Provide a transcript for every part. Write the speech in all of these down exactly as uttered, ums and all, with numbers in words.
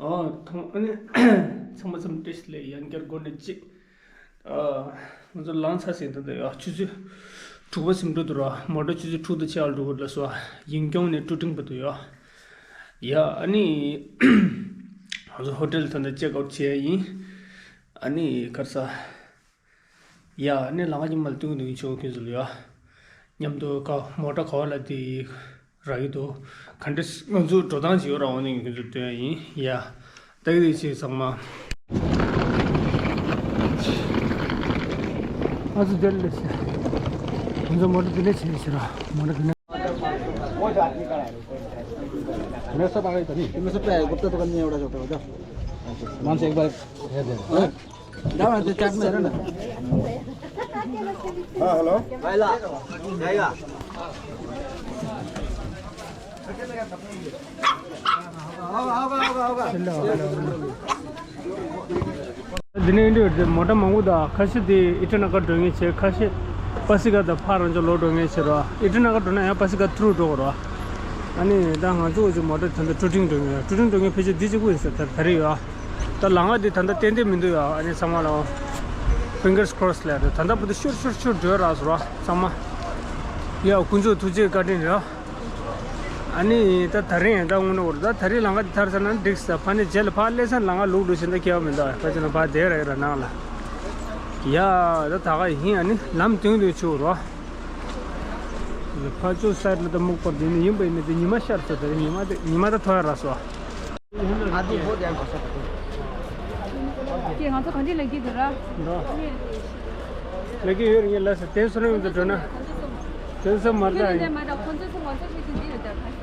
ཨ་ཐོང་ཨ་ནི་ཚང་མ་ཚང་མ་བཀྲ་ཤིས་བདེ་ལེགས། ཡང་བསྐྱར་འགོ་ནས་གཅིག་ཨ་ང་ཚོ་ལངས་ཚར་ཟིན། ད་ལྟ་ཡ་ཆུ་ཚོད་དྲུག་པ་ཟིན་འགྲོ་འདུག་ར། མོ་ཊ་ཆུ་ཚོད་དྲུག་དང་ཕྱེད་ཀ་འགྲོ་གི་རེད་ལབ་སོང་། ཡིན་ཀྱོང་ནས་ཀྲུ་ཀྲིང་བར་དུ་ཡ། ཡ་ཨ་ནི་ང་ཚོ་ཧོ་ཊེལ་ད་ལྟ་ཅེག་ཨའུཊ་བྱས་ཡིན། ཨ་ནི་ག་རེ་ཟ། ཡ་ཨ་ནི་ལམ་ཁ་ཉི་མ་ལ་སྟོན་གི་འདུག་ཡིན་ཆོག་ཁྱོད་ཚོ་ལ་ཡ། མཉམ་དུ་ཀ་མོ་ཊ་ག་བ་ལ་དེ་རག་གི་འདུག་ག་འདྲ་ང་ཚོ་འགྲོ་སྟངས་ཅིག་ཡོད་ར། འོ་ནི་ཁྱོད་ཚོ་སྟོན་ཡིན་ཡ། ད་གི་དེ་ཅིག་ཚང་མ། ཨ་ཚོ་དེར་ལས་ཆེ། ང་ཚོ་མོ་ཊ་དེ་ལས་ཆེ་ཆེ་ར། མོ་ཊ་དེ་ལས། मेरे से बाहर ही तो नहीं। मेरे से पे गुप्ता दुकान नहीं उड़ा जाता हो, जाओ। मन से एक बार दे दे। हाँ? जाओ, यहाँ से चाट में रहना। हाँ, हेलो। भाई ला, जाएगा। འདི་ནས་འདི་མོ་ཊ་མང་པོ་དང་ཁ་ཤས་དེ་ཨི་ཊ་ན་ཀ་འགྲོ་མཁན་བྱས། ཁ་ཤས་པ་སི་ཀ་དང་ཕར་རང་ཅག་ལོག་འགྲོ་མཁན་བྱས་རོ། ཨི་ཊ་ན་ཀ་འགྲོ་ན་ཡང་པ་སི་ཀ་ཐུ་རུ་འགྲོ་དགོས་རོ། ཨ་ནི་ད་ང་ཚོ་འོ་ཅིག་མོ་ཊ་ད་ལྟ་ཀྲུ་ཀྲིང་འགྲོ་མཁན་ཡོད། ཀྲུ་ཀྲིང་འགྲོ་མཁན་ཕལ་ཆེར་འདི་གཅིག་པུ་ཡིན་ས། ད་ད་རེས་ཡོད། ད་ལམ་ཁ་འདི་ད་ལྟ་ཏན་ཏན་མི་འདུག་ཡ། ཨ་ནི་ཚང་མ་ལ་ཕིང་གར་སི་ཀོར་སི་ལབ་རེད། ད་ལྟ་བར་དུ་ཤུར་ཤུར་ཤུར་འགྲོ་རག་སོང་ར་ཚང་མ། ཡ་དཀོན་མཆོག་ཐུགས་རྗེ་བཀའ་དྲིན་རེད། ཨ་ནི་ད་ད་རིང་ད་དངོས་གནས་འོར་ད་ད་རིང་ལམ་ཁ་འདི་ཐར་ཚར་ན་འགྲིག་ས། ཕ་ནི་རྗེས་ལ་ཕར་སླེབས་ས་ལམ་ཁ་ལུག་འགྲོ་བཞིན་ད་ཁྱེད་མི་འདུག་ཕ་ཆེ་ན་ཕར་བསྡད་ར་ཡོད་ར་ནང་ལ། ཡ་ད་ད་ག་ཡིན། ཨ་ནི་ལམ་སྟོན་དུ་ཆུག་རོ། ཕར་ཕྱོགས་སའིཌ་ལ་ད་སྨུག་པ་འདི་ནི་ཡིན་པ་ཡིན་ན་དེ་ཉི་མ་ཤར་སོང་། ད་རིང་ཉི་མ་དེ་ཉི་མ་ད་ཐོ་ཡ་ར་སོང་། ཁྱེད་ང་ཚོ་ག་འདྲས་ལབ་ཀྱི་འདུག་ར། འགྲོ། ལབ་ཀྱི་ཡོད་རེད། ངས་ལབ་ས་དེ་སོ་ནམ་མཉམ་དུ་འགྲོ་ན། དེ་སོ་མར་ད་ཡིན།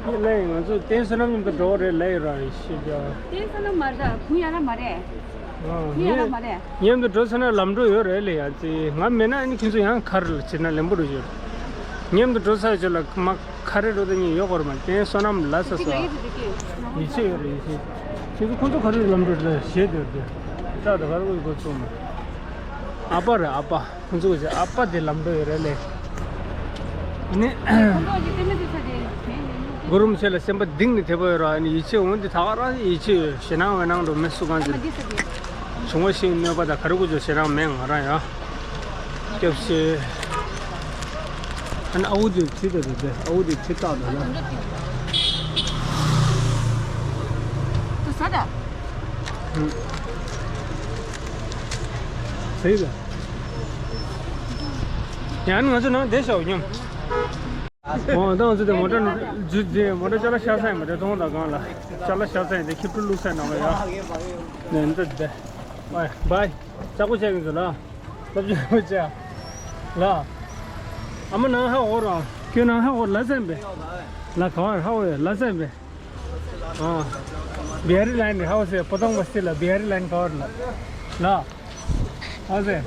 ཁྱེད་ལ་ང་ཚོ་དེ་སོ་ནམ་མཉམ་དུ་འགྲོ་རེད་ལབ་ཡོད་ར་ཤེས་ཀྱང་། དེ་སོ་ནམ་མར་ད་བུ་ཡ་ར་མ་རེད། ཨ་ཡ་ར་མ་རེད། མཉམ་དུ་འགྲོ་ས་ན་ལམ་འགྲོ་ཡོད་རེད་ལེ། ཡ་ཙི་ང་མེད་ན་ཨ་ནི་ཁྱེད་ཚོ་ཡང་གར་ལ་བྱེད་ན་ལེན་པོ་རུ་ཡོད། མཉམ་དུ་འགྲོ་ས་ཡོད་ལ་མ་ག་རེ་འགྲོ་ད་ཉེ་ཡོད་གོ་ར་མ། དེ་སོ་ནམ་ལ་ས་སོ། ཡིད་ཆེས་ཡོད་རེད་ཡིད་ཆེས། ཁྱེད་ཚོ་ཁོང་ཚོ་ག་རེ་ལམ་འགྲོ་རེད་ཞེས་འདོད་དེ། ད་ད་ག་རེ་གོ་ཚོ་མ། ཨ་ཕ་རེད་ཨ་ཕ། ཁོང་ཚོ་གི་ཨ་ཕ་དེ་ལམ་འགྲོ་ཡོད་རེད་ལེ། ནི། གུ་རུ་མི་ཆེ་ལ་སེམས་པ་གཏིང་ནས་དད་པ་ཡོད་ར། ནི་ཡིད་ཆེས་འོང་དེ་ད་ག་རང་ཡིད་ཆེས་ཡོད། ཞེད་སྣང་འོང་སྣང་འགྲོ་མེད་སུ་གང་ཅི། བྱུང་བ་ཤིང་གནོད་པ་དང་ག་རེ་དགོས་ཆོག་ཞེད་སྣང་མེད་ང་རང་ཡ། སྐྱབས་ཤེ། ཨ་ནི་ཨ་བུ་དེ་ཁྲིད་དེ་རེད་དེ། ཨ་བུ་དེ་ཁྲིད་བཏང་འདུག་ལ། དུ་ས་ད། ཨུ། ཟེར་ལ། ཡང་ང་ཚོ་ནང་བསྡད་ཤག་སྙམ། ཨོ་ད་ང་ཚོ་དེ་མོ་ཊ་འཇུ་དེ་མོ་ཊ་ཅ་ལག་ཤ་ཚ་ཡིན་པ་དེ་མཐོང་དང་གང་ལ་ཅ་ལག་ཤ་ཚ་ཡིན་དེ་ཁྱི་ཕྲུག་བླུགས་ས་ནང་ལ་ཡ། ནས་འདི་དེ། བའི་བའི། ལྕགས་པོ་བྱས་ཀྱི་འདུག་ལ། སློབ་སྦྱོང་བྱས། ལ། ཨ་མ་ནང་ཧ་འོ་ར། ཁྱོད་ནང་ཧ་འོ་ལ་ཚན་པས། ལ་ག་བར་ཧ་འོ་ཡ་ལ་ཚན་པས། ཨ། བེ་རི་ལན་ཧའོ་སེ་པོ་ཏོང་བ་སི་ལ་བེ་རི་ལན་ཁ་བར་ལ། ལ། ཧའོ་སེ།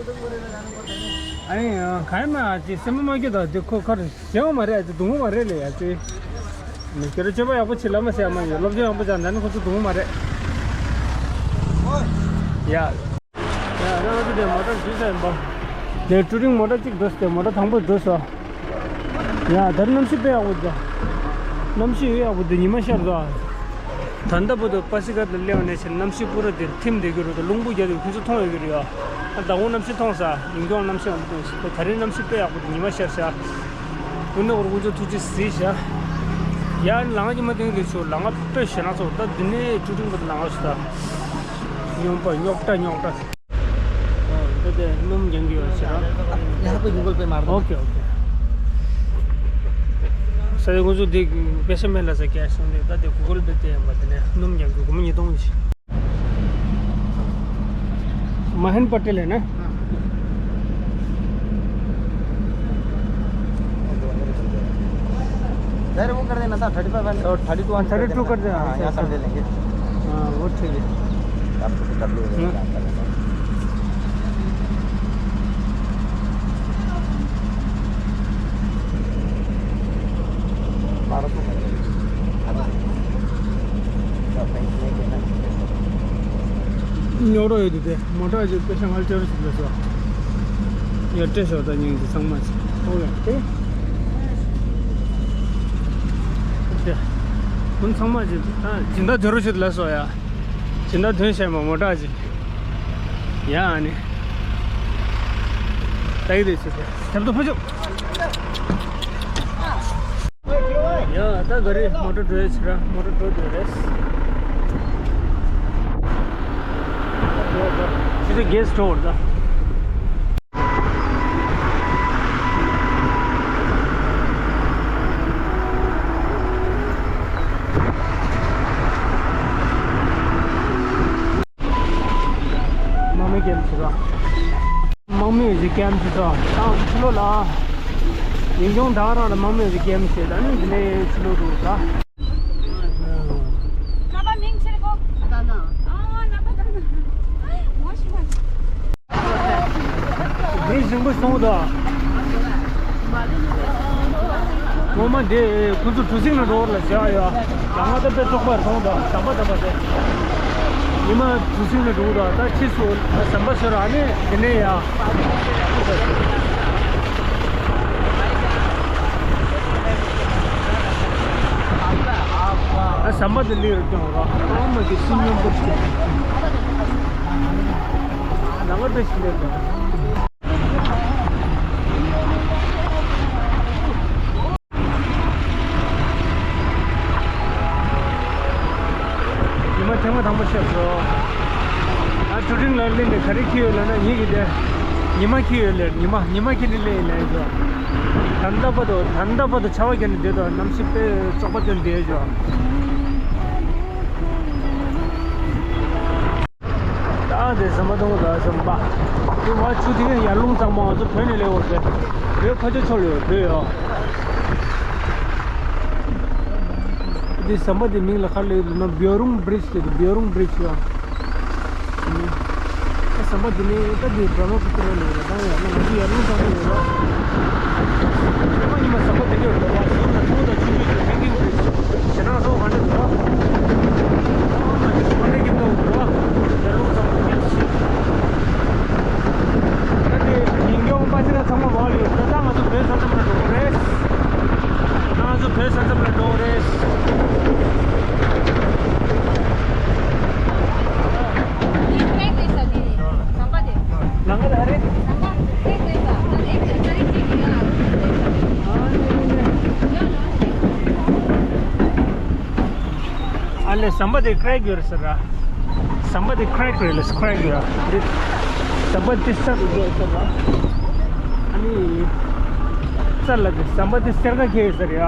ཨ་ནི་ག་ཡིན་ན་ཅི་སེམས་མ་སྐྱིད་དང་དེ་ཁོ་ཁར་བྱེད་འོང་མ་རེད། ཨ་ཅི་སྡུག་མོ་མ་རེད་ལེ། ཨ་ཅི། མི་སྐྱོ་ར་སྤྱོད་པ་ཡག་པོ་ཆེ་ལ་མ་ཟེར་མ་ཡོད། སློབ་སྦྱོང་ཡག་པོ་བྱ་འདི་ནི་ཁོ་ཚོ་སྡུག་མོ་མ་རེད། ཡ། ཡ་རང་ཚོ་དེ་མོ་ཊ་འཇུས་ས་ཡིན་པ། དེ་ཀྲུ་རིང་མོ་ཊ་གཅིག་འགྲོ་སྟེ་མོ་ཊ་དང་པོ་འགྲོ་སོ། ཡ་ད་རེས་གནམ་གཤིས་དཔེ་ཡག་པོ་འདུག་གནམ་གཤིས་ཡག་པོ་འདུག་ཉི་མ་ཤར་འདུག་ད་ལྟ་བར་དུ་པ་སི་ཀ་ལ་སླེབས་ནས་ཕྱིན་གནམ་གཤིས་པུ་ར་དེར་ཐིམ་བསྡད་ཀྱི་རེད་འདུག་རླུང་བུ་རྒྱག་དུས་ཁྱོད་ཚོ་མཐོང་ཡོད་ཀྱི་རེད་ཡ། ད་ཟླ་བོ་གནམ་གཤིས་མཐོང་ས་ཡིན་ཀྱང་གནམ་གཤིས་ཡག་པོ་འདུག་ད་རེས་གནམ་གཤིས་དཔེ་ཡག་པོ་འདུག་ཉི་མ་ཤར་ཤག་དངོས་གནས་ཁོ་ཚོ་ཐུགས་རྗེ་གཟིགས་ཤག་ཡ་ལམ་ཁ་ཉི་མ་སྟོན་གྱི་ཆུ་ལམ་ཁ་དཔེ་ཞེ་ན་ཚོ་ད་འདི་ནས་ཀྲུ་ཀྲུང་བར་དུ་ལམ་ཁ་ཞིག་ད། སྨྱོན་པ་རྙོག་དྲ་རྙོག་དྲ། ཨ་འདི་དེ་སྣུམ་རྒྱག་གི་ཡོད་ཤག་ཡ་ཧ་པེ་གུ་གལ་པེ་མར། ཨོ་ཀེ་ཨོ་ཀེ། ས་ཡ་ཁོང་ཚོ་འདི་པེ་ཤ་མེད་ལ་ས་ཀེ་ཤ་འདི་ད་དེ་གུ་གལ་པེ་དེ་ཡིན་པ་དེ་ནས་སྣུམ་རྒྱག་གི་སྒོར་མོ་ཉིས་སྟོང་ཞིག་མ་ཧན་པ་ཏེལ་ཡིན་ན། सर, वो कर देना था, थर्टी फ़ाइव हंड्रेड और थर्टी टू हंड्रेड कर देना। थर्टी टू कर देना। हाँ, यहाँ कर दे लेंगे। हाँ, वो ठीक है। आपको तो कर लो, हाँ। काम कर लेना। बारह सौ कर देना। ཉོ་རོགས་ཡོད་དུས་དེ་མོ་ཊ་ཅིག་པེ་ཤ་ང་ལ་སྤྲད་རོགས་ཞུ་ལ་སོ། ཡ་སྤྲད་ཤོག་ད་སྙིང་རྗེ་ཚང་མ་ཅིག་ཨོ་ཡ་ཏེ། ཏེ། ཁོང་ཚང་མ་ཅིག་ད་སྦྱིན་བདག་སྤྲད་རོགས་ཞུ་ལ་སོ་ཡ། སྦྱིན་བདག་དོན་བྱས་མ་མོ་ཊ་ཅིག་ཡ་ཨ་ནི། ལྟ་གི་འདུག་ཟེར་ཏེ། ཐེབས་ཏོ་ཕ་ཆུ། ཡ་ད་ག་རེ་མོ་ཊ་འགྲོ་ཡ་ཕྱིར་ར་མོ་ཊ་འགྲོ་འདོད་རེད། ཕྱི་དེ་གེ་སི་འགྲོ་བར་ད། དམག་མི་ཀེམ་ཞིག་ར། དམག་མི་ཞིག་ཀེམ་ཞིག་ར། ད་ཕྱི་ལོགས་ལ། ཡིན་ཀྱང་ད་ག་རང་ལ་དམག་མི་ཞིག་ཀེམ་ཞིག་ད་ནི་འདི་ནས་ཕྱི་ལོགས་འགྲོ་ར། ནང་པ་མིང་ཆེ་གོ། ད་ན། ཨ་ནང་པ་ད་ན། ངོ་ཤེས་མ། འདི་ཞིམ་པོ་སོང་དོ། ངོ་མ་འདི་ཁོ་ཚོ་གྲུ་གཟིངས་ལ་འགྲོ་བར་ལ་བྱ་ཡོད། ལ་ང་ད་དཔེ་བཙོག་པར་སོང་དོ། ཟམ་པ་ཟམ་པ་དེ། ཉི་མ་གྲུ་གཟིངས་ལ་འགྲོ་དོ། ད་ཕྱིས་སུ་ཟམ་པ་ཟེར་ཨ་ནི་དེ་ནས་ཡ། ཨ་ཟམ་པ་དེ་ལི་རུ་ཀྱང་རོ། ཨ་མ་གི་སུ་ཉོན་པོ་ཞིག་ལ་ང་དཔེ་ཞིག་ལས་དོ། ཉི་མ་ཐེངས་མ་དང་པོ་ཤེས་སོ། ཨ་ཆུ་ཕྲན་ལ་སླེབས་ནས་ག་རེ་ཁྱེར་ཡོད་ལབ་ན་ངེད་ཀྱི་དེ། ཉི་མ་ཁྱེར་ཡོད་ལེ། ཉི་མ་ཉི་མ་ཁྱེར་ནས་སླེབས་ཡིན་ལབ་ཡོད། ད་ལྟ་བར་དུ་ད་ལྟ་བར་དུ་ཆར་པ་བརྒྱབ་ནས་བསྡད་དོ། གནམ་གཤིས་དཔེ་བཙོག་པ་སྟོན་བསྡད་ཡོད། ད་དེ་ཟམ་པ་དང་ད་ཟམ་པ། དེ་བ་ཆུ་དེ་ཡར་ཀླུང་གཙང་མ་ང་ཚོ་བོད་ནས་སླེབས་ཡོད་རེད། བོད་ཁ་ཆེ་ཕྱོགས་ལ་ཡོད་བོད་ཡོད། དེ་ཟམ་པ་དེ་མིང་ལ་ག་རེ་ལབ་ན་བེའུ་རུང་བྷི་རིཇ་ཟེར་ཏེ། བེའུ་རུང་བྷི་རིཇ་ཡོད། ཟམ་པ་འདི་ནས་ད་འདི་བྷ་ར་མ་པུ་ཏྲ་ལ་ཡོད་རེད། ད་ཡང་ན་ང་ཚོ་ཡར་ཀླུང་གཙང་མ་ཡོད་རེད། ཉི་མ་ཉི་མ་ཟམ་པ་འདི་ནས་འགྲོ་བ་ཟུར་ལ་ཐུག་དང་ཆུ་ཡོད་ཀྱི་ཧེང་གིང་བྷི་རིཇ། ཞེ་ནང་སོགས་ག་འདྲ་འགྲོ་བ། ང་ཚོ་ག་འདྲ་ཀྱི་འགྲོ་འགྲོ་བ། ཡར་ཀླུང་གཙང་མ་ཡོད་ཞེས། ད་འདི་ཡིན་ཀྱང་པ་ཚེ་ར་ཚང་མ་བག་ལ་ཡོད། ད་ལྟ་ང་ཚོ་བོད་ས་མཚམས་ལ་འགྲོ་གི་རེད། ང་ཚོ་བོད་ས་མཚམས་ལ་འགྲོ་གི་རེད། ཨ་ལེ་ཟམ་པ་དེ་ཀྲེག་ཡོད་རེད་ཟེར་ར། ཟམ་པ་དེ་ཀྲེག་རེད་ལེ། ཀྲེག་ཡོད་ར། འདི་ཟམ་པ་དེ་སར་རེད་ཟེར་ར། ཨ་ནི་སར་ལ་དེ་ཟམ་པ་དེ་སེར་ཁ་ཁེལ་ཟེར་ཡ།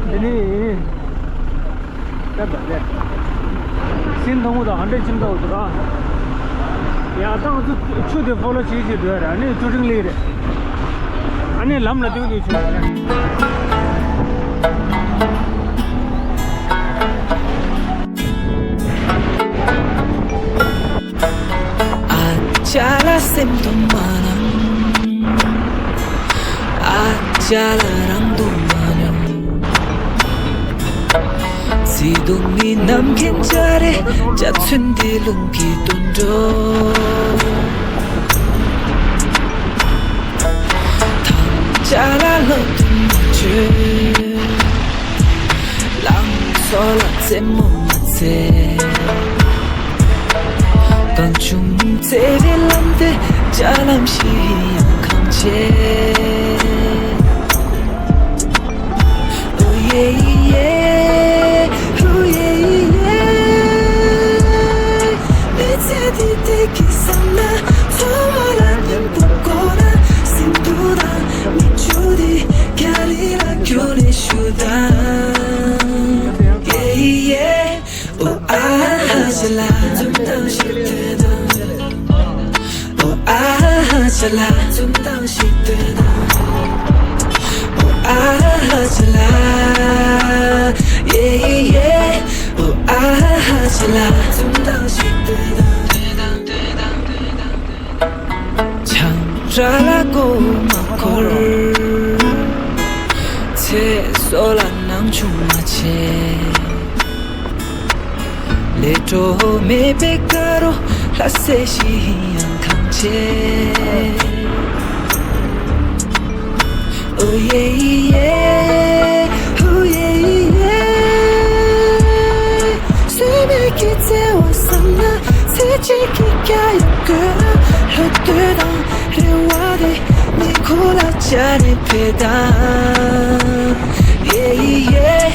འདི་ནི། ད་ད་ལེ། སིན་ཐང་པོ་དང་ཧན་ཏེ་ཅིམ་ཐང་པོ་འདུག་ར། ཡ་ད་ང་ཚོ་ཆུ་དེ་ཕོ་ལོ་བྱེད་བྱེད་འགྲོ་ཡ་ར། ཨ་ནི་ཆུ་ཕྲན་ལི་རེད། ཨ་ནི་ལམ་ལ་སྟོན་དུས་ཆུ་རེད། ཨ་ཅག་ལ་སེམས་དུ་མ་ནམ། ཨ་ཅག་ལ་རང་དུ་མ་ནམ། བརྩེ་དུང་གི་ནམ་མཁའི་འཇའ་རིས་འཇའ་ཚོན་འདི་རླུང་གིས་བཏོན་འགྲོ། ཐང་ཅག་ལ་ལོག་ཏུ་མ་བྱོས། ལང་ཚོ་ལ་རྩེད་མོ་མ་རྩེ། གང་བྱུང་བརྩེ་བའི་ལམ་དེ་རྒྱ་ལམ་ཞིག་ཡང་གང་བྱེད། ཨོ་ཡེ་ཡེ། ཨོ་ཡེ་ཡེ། མི་ཚེ་འདི་བདེ་སྐྱིད་བསམ་ན། འཚོ་བ་ལ་སྙིང་པོ་དགོས་ན། སེམས་སྡུག་དང་མི་བཅུ་འདི་རྒྱ་རི་ལ་རྒྱུ་ལས་ཞུ་དང་། ཡེ་ཡེ། ཨོ་ཨ་ཧ་ཅ་ལ། འཛུམ་མདངས་ཤིག་སྟོན་དང་། ཨོ་ཨ་ཧ་ཅ་ལ། འཛུམ་མདངས་ཤིག་སྟོན་དང་། ཨོ་ཨ་ཧ་ཅ་ལ། ཡེ་ཡེ། ཨོ་ཨ་ཧ་ཅ་ལ། འཛུམ་མདངས་ཤིག་སྟོན་དང་། ཆང་རག་ལ་མགོ་མ་འཁོར། ཚེ་སྲོག་ལ་སྣང་ཆུང་མ་བྱེད། ལས་འཕྲོ་མེད་པའི་དཀར་རོ་ལྷ་སྲས་ཤིག་ཡང་གང་བྱེད། ཨོ་ཡེ་ཡེ། ཨོ་ཡེ་ཡེ། སེམས་ ཀྱི་བརྩེ་བ་བསམ་ན་ཚེ་གཅིག་གི་རྒྱ་ཡོད་དགོས་ན། ལྷོད་ལྷོད་དང་རེ་བ་དེ་མི་ཁོ་ལ་བཅར་ནས་ཕེབས་དང་། Yeah, yeah.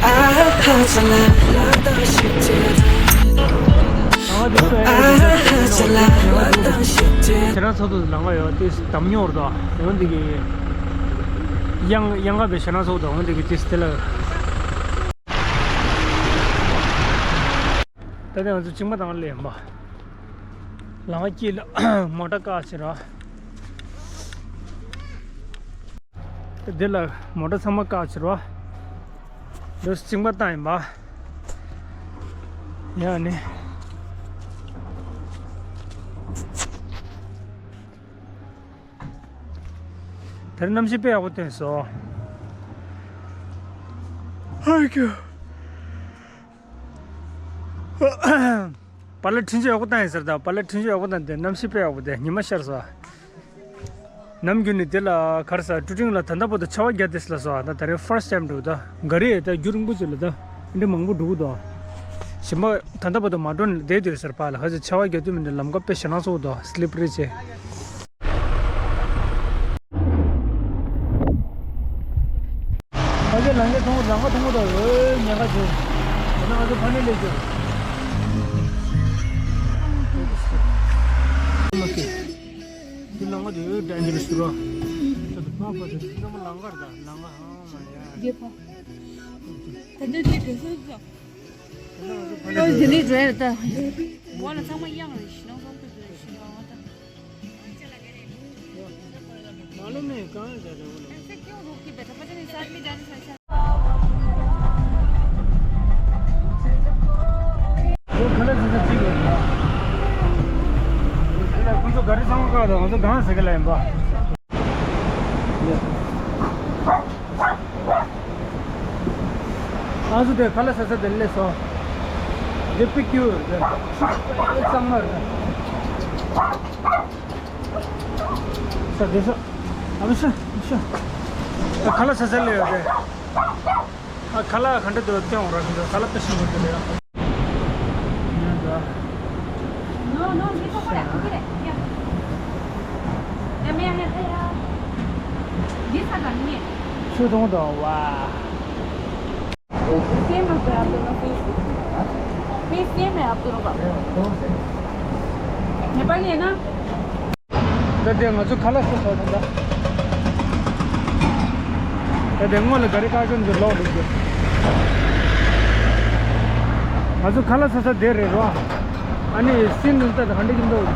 ཨ་ཧ་ཅ་ལ་ལ་དང་ཤི་ཅེ་དང་། ཨ་ཧ་ཅ་ལ་ལ་དང་ཤི་ཅེ། ཁྱེད་རང་ཚོ་དུ་ལང་ག་ཡོད་དེ་དམ་ཉོར་དང་འོན་དེ་གི་དབྱངས་དབྱངས་ག་བའི་ཁྱེད་རང་ཚོ་དང་འོན་དེ་གི་དེ་དེ་ལ། ད་ལྟ་ང་ཚོ་གཅིག་མ་དང་ལེན་པ། ལམ་དཀྱིལ་ལ་མོ་ཊ་བཀག་ཕྱིར་རོ། འདི་ལ་མོ་ཊ་ཚང་མ་བཀག་ཕྱིར་རོ། འདི་གཅིག་མ་བཏང་ཡིན་པ། ཡ་ནི། དེར་གནམ་གཤིས་དཔེ་ཡག་པོ་བཏོན་སོང་། ཧའི་ཀྱུ། པཱ་ལགས་འཕྲིན་བཅོལ་ཡག་པོ་བཏང་ཡིན་ཟེར་ད། པཱ་ལགས་འཕྲིན་བཅོལ་ཡག་པོ་བཏང་སྟེ་གནམ་གཤིས་དཔེ་ཡག་པོ་དེ་ཉི་མ་ཤར་སོང་། ནམ་རྒྱུན་ནི་དེ་ལ་གར་ས་ཀྲུ་ཀྲིང་ལ་ད་ལྟ་བར་དུ་ཆར་པ་བརྒྱབ་དེ་ལ་སོང་། ད་ད་རེས་first time་འགྲོ་ད། ག་རེ་ད་རྒྱུན་རིང་པོ་ཅིག་ལ་ད་འདི་མང་པོ་འགྲོ་གི་འདུག་གཞན་པ་ད་ལྟ་བར་དུ་མ་འགྲོ་ནས་བསྡད་དེ་རེད་ཟེར་པཱ་ལགས། ཧ་ཅང་ཆར་པ་བརྒྱབ་དུས་མི་འདྲ་ལམ་ཁ་དཔེ་ཞེད་སྣང་ཚ་པོ་འདུག slippery་བྱས། ཨ་ཅེ་ལང་ཀའི་ཐོང་ལང་ཀ་ཐོང་གོ་ད། འོ་ཉག་ག་ཅིག་ང་ཚོ་ཕ་ནས་ལས་ཀྱི། འདི་ལང་ཀ་དེ་འོ་ཌེན་ཇར་སི་རོ། ད་དུ་ཕ་ཕ་དེ་ཚང་མ་ལང་ཀ་རེད་ད། ལང་ཀ་ཧང་མ་ཡ། རྒྱལ་ཕ། ད་འདི་འདི་ག་སོ་སོ། ཨོ་དེ་ནས་འགྲོ་ཡ་ད། འོ་ལ་ཚང་མ་གཡང་རེད། ཞི་ནང་སོང་དུ་འགྲོ་ཞི་ནང་བ་ད། मालूम नहीं कहाँ जा रहे वो लोग। ऐसे क्यों रोक के बैठा, पता नहीं, साथ में जाने से अच्छा। वो गलत से सच्ची बोल रहा। कुछ तो गाड़ी सामने का था, वो तो कहाँ से गला है बा। ང་ཚོ་དེ་ཁ་ལག་ཟ་ས་དེ་སླེབས་སོང་། དེ་པིག་ཀིའུ་རེད། དེ་གཙང་མ་རེད། ས་དེ་ས། ཨ་མི་ཤ་མི་ཤ། ཨ་ཁ་ལག་ཟ་ས་སླེབས་ཡོད་དེ། ཨ་ཁ་ལག་ག་འདྲ་འདུག་སྟོན་འོང་ར། ཁ་ལག་དཔེ་ཞིམ་པོ་འདུག་ལེ་ཡ། ཡ་ད། No, no, ये तो पड़ा, ठीक है, या। या, मैं यहाँ था, या। ये था, गाड़ी में। ཆུ་འཐུང་དང་། ཝ། सेम है आप दोनों फेस। फेस सेम है आप दोनों का। नेपाली है ना? ད་དེ་ང་ཚོ་ཁ་ལག་ཟ་ས་དང་། ད་དེ་སྔོན་ལ་ག་རེ་བཀག་ཀྱོག་འདི་ལོག་འགྲོ་རྒྱུ། ང་ཚོ་ཁ་ལག་ཟ་ས་དེ་རེད་རོ། ཨ་ནི་སིན་ནི་ད་ག་འདྲ་ཡིན་འདུག་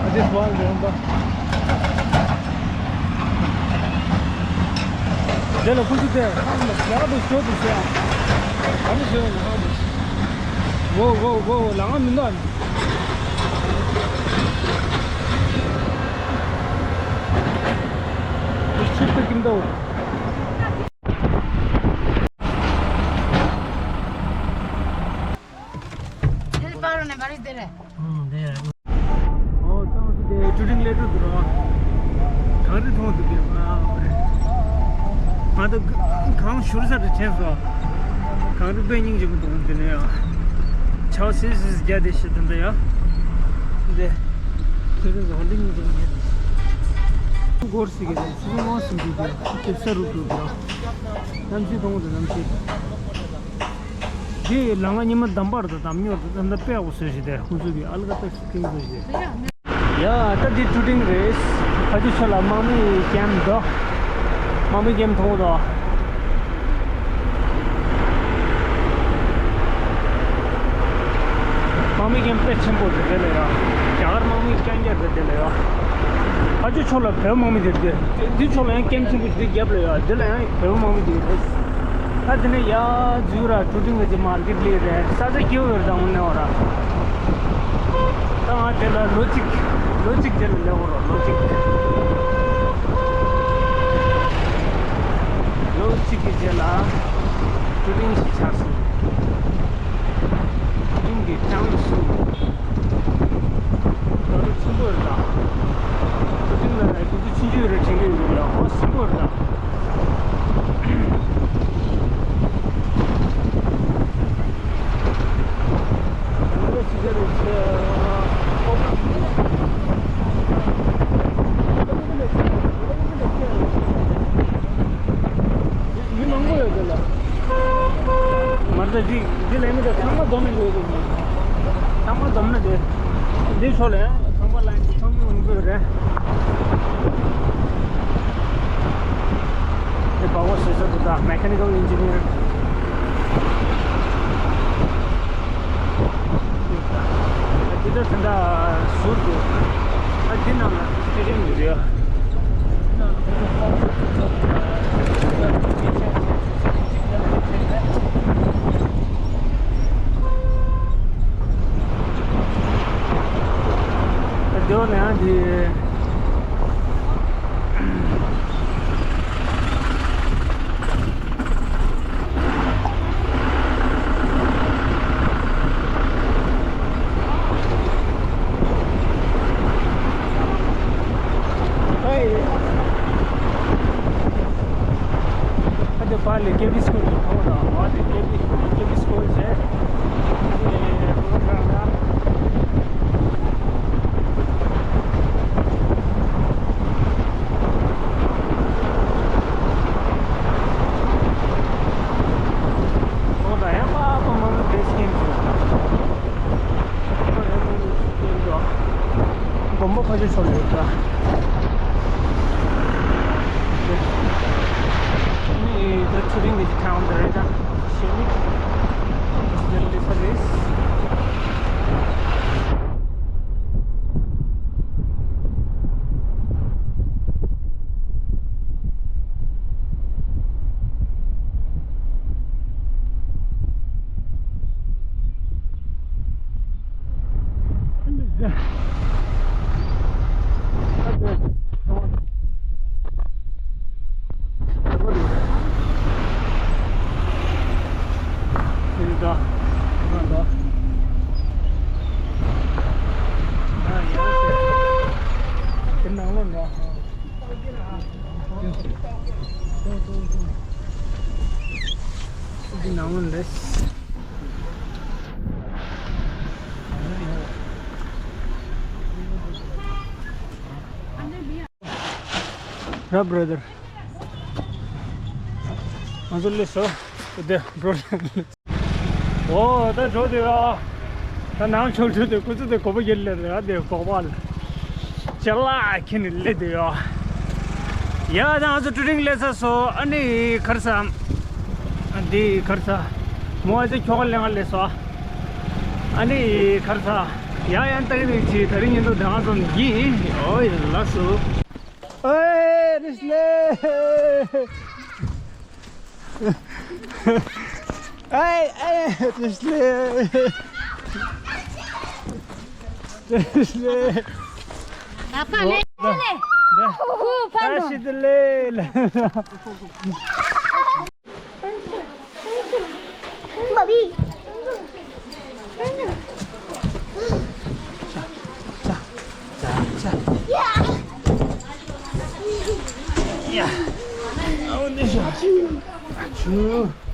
ཨ་ཅེ་སུ་ཝལ་རེད་འདུག་དེ་ལ་ཁུ་ཚུར་དེ་ཧང་ལ་རྒྱག་ཏུ་ཞོ་དུ་ཟེར། ཨ་ནི་ཞོ་ལ་ཧང་དུ། ཝོ་ཝོ་ཝོ་ལ་ང་མི་འདུག་ཨ་ནི་ཆིབས་ཏུ་ཀིམ་དོ། དེ་པར་ནས་མར་དེ་རེད། ཨོ་ད་ང་ཚོ་དེ་ཀྲུ་ཀྲིང་སླེབས་འགྲོ་འདུག་རོ། གངས་རི་མཐོང་འདུག་གི། ང་ང་ད་གངས་ཤུར་ས་རེ་ཆེན་སོ། གངས་རི་དཔེ་སྙིང་རྗེ་པོ་འདུག་འདི་ནས་ཡ། ཆར་པ་སིལ་སིལ་རྒྱག་བསྡད་ཤག་ད་ལྟ་ཡ། འདི་ཁྱེད་ཚོ་ཧོན་ཏིང་འདུག་གི། སྒོར་སི་གི་རེད། ཚོང་དབང་ཟིན་འདུག་གི། དེ་ས་རུབ་འགྲོ་གི་ར། གནམ་གཤིས་མཐོང་འདུག་གནམ་གཤིས། དེ་ལ་ང་ཉི་མ་འདམ་པར་དང་འདམ་ཉོར་དང་ད་ལྟ་དཔེ་ཡག་པོ་བཟོས་ཤིག་དེ་ཁོང་ཚོ་གི་ཨ་ལ་ཀ་ཏག་སི་ཐིང་བཟོས་ཤིག་ཡ་ད་འདི་ཀྲུ་ཀྲིང་རེད། ཕ་ཆུ་ཆུ་ལ་དམག་མི་ཀེམ་འདུག་དམག་མི་ཀེམ་མཐོང་འདུག་དམག་མི་ཀེམ་དཔེ་ཆེན་པོ་རེད་དེ་ལ་ཡ། རྒྱ་གར་དམག་མི་རྐྱང་རྐྱང་རེད་དེ་ལ་ཡ། ཕ་ཆུ་ཆུ་ལ་བོད་དམག་མི་རེད་དེ། འདི་ཆུ་ལ་ཡང་ཀེམ་ཆེན་པོ་འདི་རྒྱབ་ལ་ཡ། འདི་ལ་ཡང་བོད་དམག་མི་འདི་རེད། ད་དེ་ནས་ཡར་འཛུལ་ར། ཀྲུ་ཀྲིང་གི་མར་ལིབ་ལི་རེད། ས་ཆ་སྐྱིད་པོ་ཡོད་རེད། ད་དངོས་གནས་འོ་ར། ད་ང་དེ་ལ་ལོ་གཅིག་ལོ་གཅིག་རྗེས་ལ་སླེབས་འོ་ར། ལོ་གཅིག་ལོ་གཅིག་གི་རྗེས་ལ་ཀྲུ་ཀྲིང་ཞིག་ཆགས་སོང་། ཀྲུ་ཀྲིང་གི་ཀྲང་སུ། ད་ལོ་ཆེན་པོ་རེད་ད། ཀྲུ་ཀྲིང་ལ། ཁོ་ཚོ་ཆུང་ཆུང་རེད་དྲན་གྱི་ཡོད་ལ། ཨོ་སིམ་པོ་རེད་ད། མི་མང་པོ་ཡོད་དེ་ལ། མར་ད་འདི་འདི་ལས་མི་ད་ཚང་མ་འཛོམས་ནས་ཡོད་དེ། ཚང་མ་འཛོམས་ནས་དེ། འདི་ཕྱོགས་ལ་ཡང་ཚང་མ་ལ་ཚང་མ་མང་པོ་ཡོད་རེད། འདི་པ་ཝར་སི་ཊེ་ཤན་དུ་ད་མེ་ཁ་ནི་ཀལ་ཨིན་ཇི་ནི་ཡར། འདི་ད་ད་ཟུར་དུ། ཨ་འདི་ནང་ལ་སི་ཊེ་ཌི་ཡམ་ཡོད་རེད། ཨ་འདི་བ་ནང་འདི། ཨ་ཅེ་པཱ་ལི་ཀེ་བི་སི་ཀུལ་གྱི་ཐོག་དང་བ་དེ་ཀེ་བི་ཀེ་བི་སི་ཀུལ་བྱས། ཨེ་པོ་རོ་གྲམ་དང་། ཁོང་དང་ཡང་པ་པ་མང་པོ་བསྡད་ཀྱིན་འདུག་དགོན་པ་ཁ་ཤས་ཕྱོགས་ལ་ཡོད་ད། ནི་ད་ཆུ་རིང་གི་ཊའུན་དེ་རེད་ད། ཤེས་ནི་ཞིག་ལ་ལི་ས་རེད། འདི་ནང་ལོགས་རེད། ར་བྷ་ར་དར། ང་ཚོ་སླེབས་སོང་། དེ་འགྲོ་ལ། ཨོ་ད་འགྲོ་དེ་ཡ། ད་ནང་ཆོག་འགྲོ་དེ་ཁོ་ཚོ་དེ་གོ་བ་ཡེར་ལེ་རེད་ཨ་དེ་གོ་བ་ལ། ཅ་ལག་ཁྱེར་ནས་སླེབས་དེ་ཡ། ཡ་ད་ང་ཚོ་ཀྲུ་ཀྲིང་སླེབས་ཚར་སོང་། ཨ་ནི་གར་ས། ཨ་འདི་གར་ས། མོ་ཨ་ཅེ་ཁྱོ་ག་ལེ་ང་སླེབས་སོང་། ཨ་ནི་གར་ས། ཡ་ཡང་ཏག་རིག་ཅི་ད་རིང་ཉིན་དུ་དེ་ང་ཚོ་ཡིན། ཨོ་ཡ་ལགས་སོ། ཨེ་རིས་ལེ། ཨེ་ཨེ་རིས་ལེ། རིས་ལེ། ཨ་ཕ་ལེ་ལེ། ཧུ་ཧུ་ཕ་ཨ་ལོ། ཤི་ཏི་ལེ་ལེ། Bobby. Yeah. Yeah. Oh, this is. Achoo.